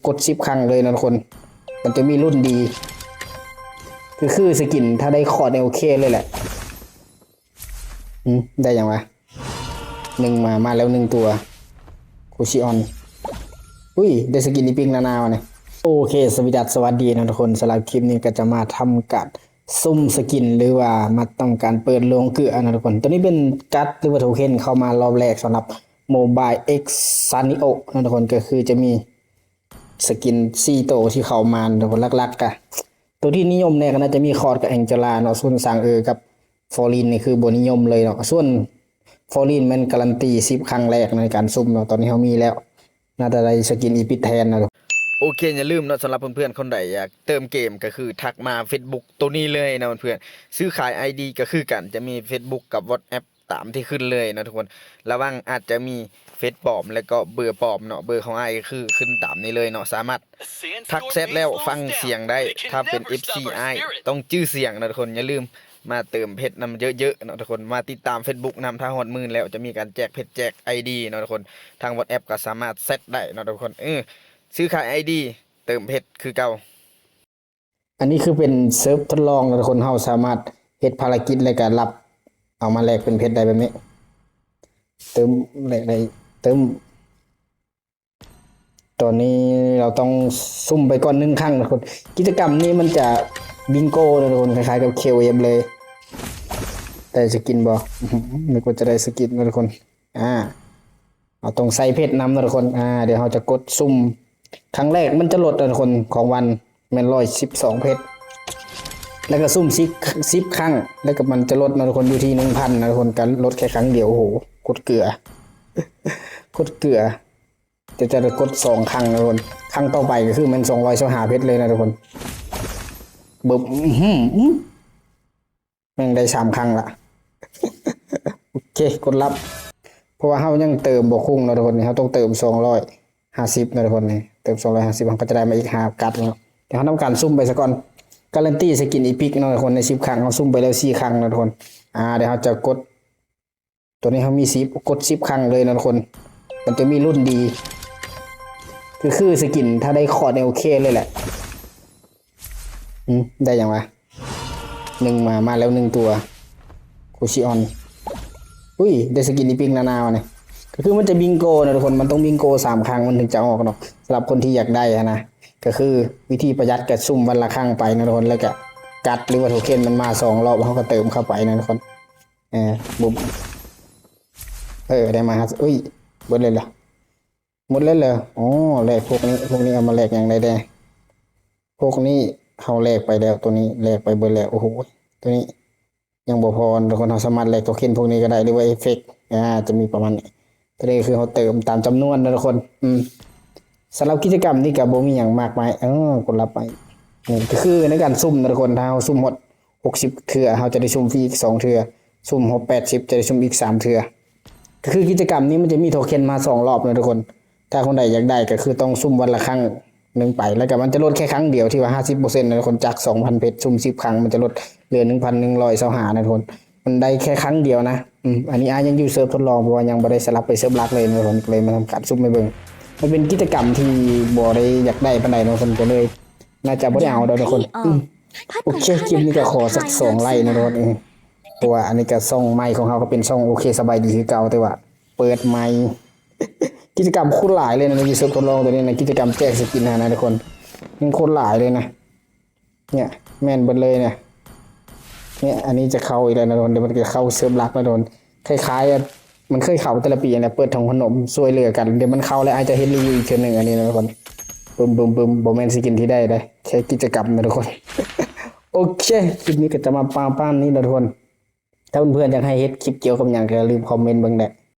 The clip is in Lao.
ກົດສິບຄັ້ງເລີຍນະທຸກຄົນ. ມັນຈະມີລຸ້ນດີ ຄື ຄືສະກິນ ຖ້າໄດ້ຄອດນີ້ໂອເຄເລີຍແຫຼະ. ຫືມ ໄດ້ຫຍັງວະ? ໜຶ່ງມາ ມາແລ້ວໜຶ່ງຕົວ ຄູຊິອອນ. ອຸ້ຍ ໄດ້ສະກິນອີປິກນານາວະນີ້. ໂອເຄ ສະຫວັດດີ ສະຫວັດດີນະທຸກຄົນ. ສຳລັບຄລິບນີ້ກໍຈະມາທຳການສຸ່ມສະກິນ ຫຼືວ່າມາທຳການເປີດໂລງເກືອນະທຸກຄົນ. ໂຕນີ້ເປັນກາດ ຫຼືວ່າໂທເຄັນເຂົ້າມາລອບແລກສຳລັບ Mobile X Sanrio ນະທຸກຄົນ. ກໍຄືຈະມີສະກິນສີ່ໂຕທີ່ເຂົ້າມານະທຸກຄົນ. ຫຼັກໆ ກະໂຕທີ່ນິຍົມແດ່ກໍໜ້າຈະມີຄອດກັບແອງເຈລາເນາະ, ສ່ວນຊາງເອີກັບ ຟໍລິນນີ້ຄືບໍ່ນິຍົມເລີຍເນາະ. ສ່ວນຟໍລິນແມ່ນກາຣັນຕີສິບຄັ້ງແລກໃນການສຸ່ມເນາະ. ຕອນນີ້ເຮົາມີແລ້ວ ໜ້າຈະໄດ້ສະກິນອີປິກແທນເນາະ. ໂອເຄ ຢ່າລືມເນາະ ສຳລັບເພື່ອນໆຄົນໃດຢາກເຕີມເກມ ກໍຄືທັກມາເຟສບຸກໂຕນີ້ເລີຍເນາະເພື່ອນ. ຊື້ຂາຍໄອດີກໍຄືກັນ ຈະມີເຟສບຸກກັບວອດແອັບຕາມທີ່ຂຶ້ນເລີຍເນາະທຸກຄົນ. ລະວັງອາດຈະມີເຟສປອມ ແລະກໍເບີປອມເນາະ. ເບີຂອງອ້າຍກໍຄືຂຶ້ນຕາມນີ້ເລີຍເນາະ. ສາມາດທັກແຊັດແລ້ວຟັງສຽງໄດ້. ຖ້າເປັນເອັຟຊີອ້າຍຕ້ອງຈື່ສຽງເນາະທຸກຄົນ. ຢ່າລືມ ມາເຕີມເພັດນຳເຍີະໆເນາະທຸກຄົນ. ມາຕິດຕາມເຟສບຸກນຳ ຖ້າຮອດໝື່ນແລ້ວຈະມີການແຈກເພັດແຈກໄອດີເນາະທຸກຄົນ. ທາງວອດແອັບກໍສາມາດແຊັດໄດ້ເນາະທຸກຄົນ. ເອີ ຊື້ຂາຍໄອດີ ເຕີມເພັດຄືເກົ່າ. ອັນນີ້ຄືເປັນເສີບທົດລອງເນາະທຸກຄົນ. ເຮົາສາມາດເຮັດພາລະກິດ ແລ້ວກໍລັບເອົາມາແລກເປັນເພັດໄດ້ແບບນີ້. ເຕີມ ແລກໄດ້ ເຕີມ ຕອນນີ້ເຮົາຕ້ອງສຸ່ມໄປກ່ອນໜຶ່ງຄັ້ງນະທຸກຄົນ. ກິດຈະກຳນີ້ມັນຈະບິງໂກເນາະທຸກຄົນ ຄ້າຍໆກັບເຄເອັມເລີຍ. ໄດ້ສະກິນບໍ່? ອືຫື ນຶກວ່າຈະໄດ້ສະກິນເນາະທຸກຄົນ. ອາ ເຮົາຕ້ອງໃສ່ເພັດນຳເນາະທຸກຄົນ. ອາ ດຽວເຮົາຈະກົດສຸ່ມ ຄັ້ງແລກມັນຈະລົດເນາະທຸກຄົນ. ຂອງວັນແມ່ນຮ້ອຍສິບສອງເພັດ ແລ້ວກໍສຸ່ມສິບ ສິບຄັ້ງ ແລ້ວກໍມັນຈະລົດເນາະທຸກຄົນ ຢູ່ທີ່ໜຶ່ງພັນເນາະທຸກຄົນ. ກໍລົດແຄ່ຄັ້ງດຽວ ໂອ້ໂຫ ກົດເກືອ ກົດເກືອ. ຈະ ຈະໄດ້ກົດສອງຄັ້ງເນາະທຸກຄົນ. ຄັ້ງຕໍ່ໄປກໍຄືແມ່ນສອງຮ້ອຍຊາວຫ້າເພັດເລີຍນະທຸກຄົນ. ບຶບ ອືຫື ແມ່ງໄດ້ສາມຄັ້ງລະ. ໂອເຄ ກົດລັບ ເພາະວ່າເຮົາຍັງເຕີມບໍ່ຄຸ້ມເນາະທຸກຄົນ. ນີ້ເຮົາຕ້ອງເຕີມສອງຮ້ອຍຫ້າສິບເນາະທຸກຄົນ. ນີ້ເຕີມສອງຮ້ອຍຫ້າສິບ ເຮົາກໍຈະໄດ້ມາອີກຫ້າກັດເນາະ. ດຽວເຮົາທຳການສຸ່ມໄປສະກ່ອນ. ກາຣັນຕີສະກິນອີປິກເນາະທຸກຄົນ. ໃນສິບຄັ້ງ ເຮົາສຸ່ມໄປແລ້ວສີ່ຄັ້ງເນາະທຸກຄົນ. ອາ ດຽວເຮົາຈະກົດ ໂຕນີ້ເຮົາມີສິບ ກົດສິບຄັ້ງເລີຍນະທຸກຄົນ. ມັນຈະມີລຸ້ນດີ ຄື ຄືສະກິນ ຖ້າໄດ້ຄອດນີ້ໂອເຄເລີຍແຫຼະ. ຫືມ ໄດ້ຫຍັງວະ? ໜຶ່ງມາ ມາແລ້ວໜຶ່ງຕົວ ຄູຊິອອນ. ອຸ້ຍ ໄດ້ສະກິນອີປິກນານາວະນີ້. ກໍຄືມັນຈະບິງໂກນະທຸກຄົນ. ມັນຕ້ອງບິງໂກສາມຄັ້ງມັນເຖິງຈະອອກເນາະ. ສຳລັບຄົນທີ່ຢາກໄດ້ຫັ້ນນະ ກໍຄືວິທີປະຢັດກໍສຸ່ມວັນລະຄັ້ງໄປນະທຸກຄົນ. ແລ້ວກໍກາດ ຫຼືວ່າໂທເຄັນມັນມາສອງລອບ ເຮົາກໍເຕີມເຂົ້າໄປນະທຸກຄົນ. ເອີ ບຸບ ເອີ ໄດ້ມາຫ້າ ອຸ້ຍ ເບິດເລີຍເຫຼືອ ໝົດເລີຍເຫຼືອ. ອໍ ແລກພວກນີ້ ພວກນີ້ເອົາມາແລກຫຍັງໄດ້ແດ່? ພວກນີ້ເຮົາແລກໄປແລ້ວ ໂຕນີ້ແລກໄປເບິດແລ້ວ. ໂອ້ໂຫ ໂຕນີ້ຍັງບໍ່ພໍນະທຸກຄົນ. ເຮົາສາມາດແລກໂທເຄັນພວກນີ້ກໍໄດ້ ຫຼືວ່າເອເຟັກ ອາ ຈະມີປະມານນີ້. ໂຕນີ້ຄືເຮົາເຕີມຕາມຈຳນວນນະທຸກຄົນ. ອືມ ສຳລັບກິດຈະກຳນີ້ກໍບໍ່ມີຫຍັງມາກມາຍ. ເອີ ກົດລັບໄປ ນີ້ກໍຄືໃນການສຸ່ມນະທຸກຄົນ. ຖ້າເຮົາສຸ່ມຮອດ ຫົກສິບເທື່ອ ເຮົາຈະໄດ້ສຸ່ມຟຣີອີກສອງເທື່ອ, ສຸ່ມຄົບແປດສິບ ຈະໄດ້ສຸ່ມອີກສາມເທື່ອ. ກໍຄືກິດຈະກຳນີ້ມັນຈະມີໂທເຄັນມາສອງລອບນະທຸກຄົນ. ຖ້າຄົນໃດຢາກໄດ້ກໍຄືຕ້ອງສຸ່ມວັນລະຄັ້ງໜຶ່ງໄປ ແລ້ວກໍມັນຈະລົດແຄ່ຄັ້ງດຽວ ທີ່ວ່າຫ້າສິບເປີເຊັນນະທຸກຄົນ. ຈາກສອງພັນເພັດ ສຸ່ມສິບຄັ້ງ ມັນຈະລົດເຫຼືອໜຶ່ງພັນໜຶ່ງຮ້ອຍຊາວຫ້ານະທຸກຄົນ. ມັນໄດ້ແຄ່ຄັ້ງດຽວນະ. ອືມ ອັນນີ້ອ້າຍຍັງຢູ່ເສີບທົດລອງ ເພາະວ່າຍັງບໍ່ໄດ້ສະຫຼັບໄປເສີບຫຼັກເລີຍນະທຸກຄົນ ກໍເລີຍມາທຳການສຸ່ມໃຫ້ເບິ່ງ. ມັນເປັນກິດຈະກຳທີ່ບໍ່ໄດ້ຢາກໄດ້ປານໃດເນາະ ເພິ່ນກໍເລີຍ ໜ້າຈະບໍ່ໄດ້ເອົາດອກທຸກຄົນ. ອືມ ໂອເຄ ຄລິບນີ້ກໍຂໍສັກສອງໄລ້ນະທຸກຄົນ. ເພາະວ່າອັນນີ້ກໍຊ່ອງໃໝ່ຂອງເຮົາ ກໍເປັນຊ່ອງໂອເຄສະບາຍດີຄືເກົ່າ ແຕ່ວ່າເປີດໃໝ່. ກິດຈະກຳໂຄດຫຼາຍເລີຍນະ ຢູ່ເສີບທົດລອງໂຕນີ້ນະ. ກິດຈະກຳແຈກສະກິນຫັ້ນນະທຸກຄົນ ຍັງໂຄດຫຼາຍເລີຍນະ. ເນີ້ຍ ແມ່ນເບິດເລີຍນະ. ເນີ້ຍ ອັນນີ້ຈະເຂົ້າອີກແລ້ວນະທຸກຄົນ. ດຽວມັນຈະເຂົ້າເສີບຫຼັກນະທຸກຄົນ. ຄ້າຍໆ ມັນເຄີຍເຂົ້າແຕ່ລະປີຫັ້ນແຫຼະ ເປີດທາງພະນົມຊ່ວຍເຫຼືອກັນ. ດຽວມັນເຂົ້າແລ້ວ ອ້າຍຈະເຮັດຣີວິວອີກເທື່ອໜຶ່ງ. ອັນນີ້ນະທຸກຄົນ ປຶ້ມໆ ບໍ່ແມ່ນສະກິນທີ່ໄດ້ເດ້ ແຄ່ກິດຈະກຳນະທຸກຄົນ. ໂອເຄ ຄລິບນີ້ກໍຈະມາປະມານນີ້ນະທຸກຄົນ. ຖ້າເພື່ອນໆຢາກໃຫ້ເຮັດຄລິບກ່ຽວກັບຫຍັງ ກໍຢ່າລືມຄອມເມັນເບິ່ງແດ່.